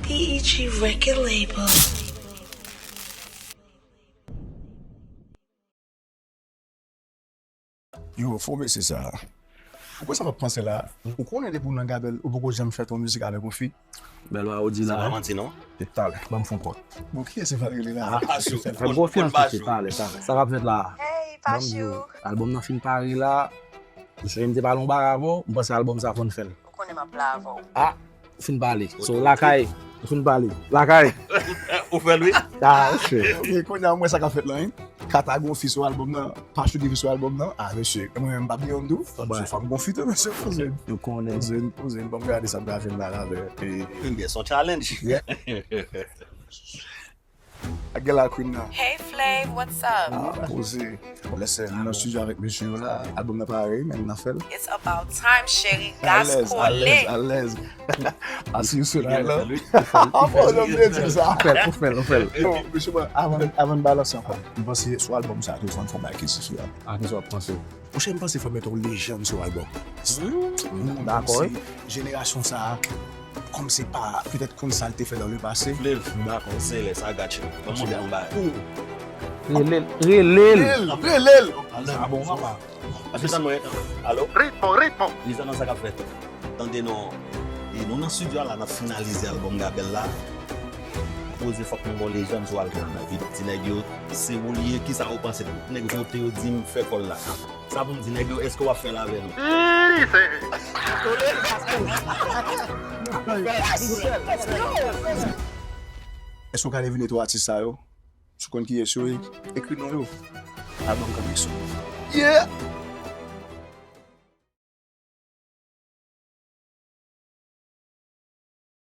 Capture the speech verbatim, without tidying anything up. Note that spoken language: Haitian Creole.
E E G record label. Yo, fo mesye sa. Ou konn sa m ap panse la? Ou konnen depi w nan Gabèl, ou poko janm fè yon mizik avèk yon fi? Bèl wa ou di Sa la. pa manti non. Talè, ban m fè yon kòd. Bon, kiyès se Valery la? Pachou. Fè m konfyans mesye, talè, talè. Sa k ap fèt la? Hey, Pachou. Albòm nan fin pare la. Mesye, m te pale yon bagay avè w, m panse albòm sa fò n fè l. Ou konnen m ap la avè w. Ah, fin pale. So, lakay, fin pale. Lakay. Ou fè l wi. Ah, ok. Ok, kounye a mwen sa k ap fèt la, hein? Kata gon fi sou albòm nan, Pachou gen fi sou albòm nan. Ah, mesye, mwen menm m pa bliye yon dou. Fò m gon fi tou, mesye, poze. Nou konnen. Poze, poze, ban m gade sa m ka fè la avè. Ebyen, se yon challenge. Ak gèl la Queen nan. Hey, Flav, what's up? Ah, poze. Listen, nou nan studio avèk mesye yo la. Albòm nan pare, men n ap fè l. It's about time, cheri. Alèz, Gaskole. Alèz, alèz. Asi yo sou la. Wi. Ah, bon, non, m te di sa. Ou fè l, ou fè l, ou fè l. Bon, mesye, bon, avan, avan n balanse ankò, m panse sou albòm sa, tou fò n fè yon bagay ki sou la. A ki sa w ap panse? Monchè, m panse fò mete yon lejand sou albòm. Moun Dakò, kòmsi jenerasyon sa a, kòm se pa, petèt konn sa l te fè dans le passé. Flav, dakò, se lè sa gatch. Ban m montre yon bagay. Rele l, rele l. Rele l! Ah bon, papa. Paske tann mwen, alo? Ritmo, ritmo. Lisa nan sa k ap fèt. Tande non. E nou nan studio a la, n ap finalize albòm Gabèl la. Poze fòk nou gon lejand sou albòm nan. Epi di nèg yo, se ou li ye, kisa ou panse? Nèg vote yo di m fè kòl la. Sa pou m di nèg yo, èske w ap fè l avè nou? Èske w ka devine twa atis sa yo? Si w konn kiyès yo ye, ekri non yo. Albòm kanpe sou. Yeah!